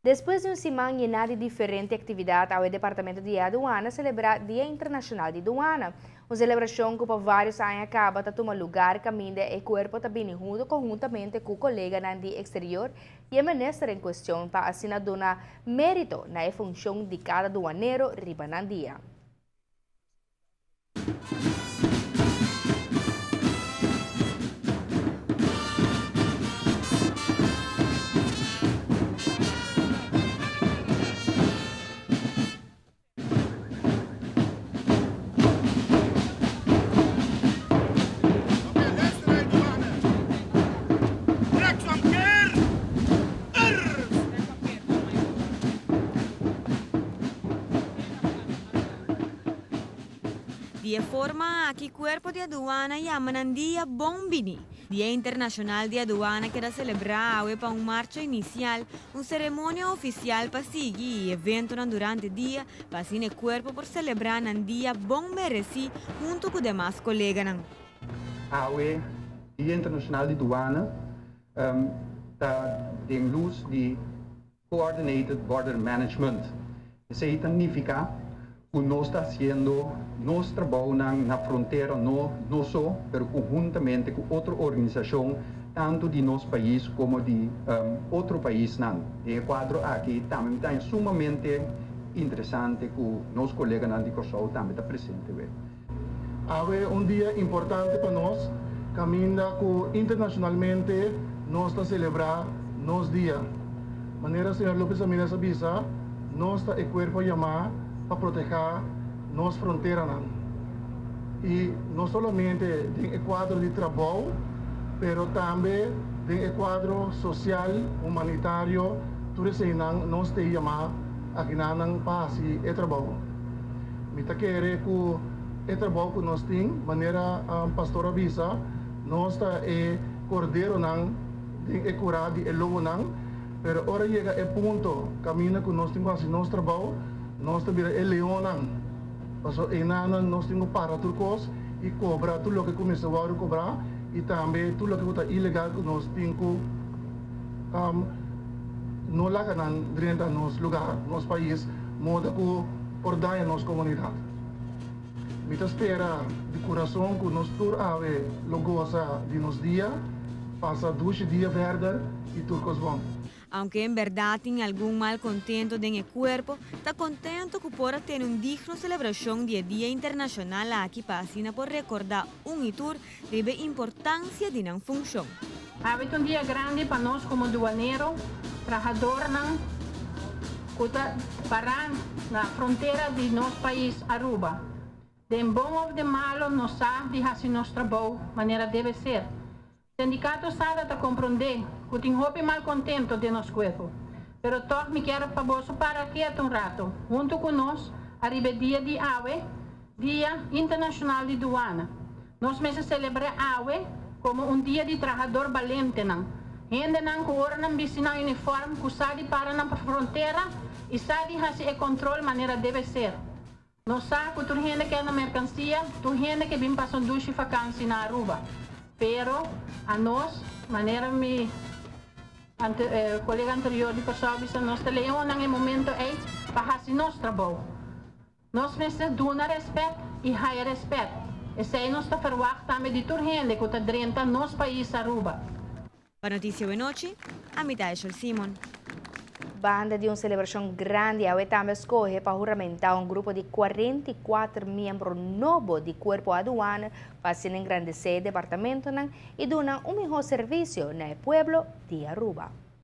Despues di un siman yená di diferente aktividat awe Departamento di Aduana a selebrá Dia Internashonal di Duana. Un selebrashon ku pa vários aña kaba ta tuma lugar kaminda e kuerpo ta bini huntu konhuntamente ku koleganan di eksterior i e minister en kuestion pa asina duna mérito na e funshon di kada duanero riba nan dia. Di e forma aki Cuerpo di Aduana yama nan dia bon bini. Dia Internacional di Aduana keda celebra awe pa un marcha inicial, un ceremonia oficial pa sigui y eventonan durante dia pa asina e cuerpo por celebra nan dia bon mereci hunto cu demas coleganan. Awe Dia Internacional di Duana ta den luz di Coordinated Border Management. Esei ta nifiká ku nos ta hasiendo nos trabounan na frontera no nos so, pero konhuntamente ku otro organisashon tantu di nos pais komo di otro paisnan. Den e kuadro aki tambe mi ta haña sumamente interesante ku nos koleganan di Kòrsou tambe ta presente wei. Awe un dia importante pa nos, caminda cu internacionalmente nos ta celebra nos dia. Manera señor Lopez Ramirez a bisa, nos ta e cuerpo yama pa proteha nos fronteranan. Y no solamente den e cuadro di trabou, pero tambe den e cuadro social, humanitario, tur eseinan nos ta yama akinanan pa haci e trabou. Mi ta kere ku e trabou ku nos tin, manera pastor a bisa, nos ta e korderonan den e kurá di e lobonan, pero ora yega e punto kaminda ku nos tin ku hasi nos trabou, nos ta bira e leonnan, pasobra einanan nos tin ku para tur kos i kobra tur loke ku mester wòrdu kobrá i tambe tur loke ku ta ilegal ku nos tin ku no laga nan drenta nos lugá, nos pais, moda ku por daña nos komunidat. Mi ta spera di kurason ku nos tur awe lo gosa di nos dia, pasa dushi dia verder i tur kos bon. Aunke en berdad tin algun malcontento den e cuerpo, ta contento cu por a tene un digno celebracion di e Dia Internacional aki pa asina por recorda un y tur riba e importancia di nan funcion. Awe ta un dia grandi pa nos komo duanero, trahadornan ku ta pará na frontera di nos pais Aruba. Den bon òf den malo nos sa di hasi nos trabou manera debe ser. Sindikato sada ta komprondé ku tin hopi malkontento den nos kuerpo, pero tòg mi kier pa boso para ketu un rato huntu ku nos ariba e dia di awe, Dia Internashonal di Duana. Nos mester selebr'é awe komo un dia di trahador balentenan, hendenan ku ora nan bisti nan unifòrm ku sa di para nan frontera i sa di hasi e kontrol manera debe ser. Nos sa ku tur hende ke na merkansia, tur hende ke bin pasa un dushi fakansi na Aruba. Pero anos, manera mi kolega anterior di Kòrsou a bisa, nos ta leonnan e momento ei pa hasi nos trabou. Nos mester duna respet y haya respet. Esey nos ta verwagt tambe di tur hende cu ta drenta nos pais Aruba. Pa Noticia Wenochi, ami ta Eshel Simon. Banda di un celebracion grandi awe tambe a scoge pa huramenta un grupo di 44 miembro nobo di Cuerpo Aduana pa asina engrandece e departamentonan y duna un miho servicio na e pueblo di Aruba.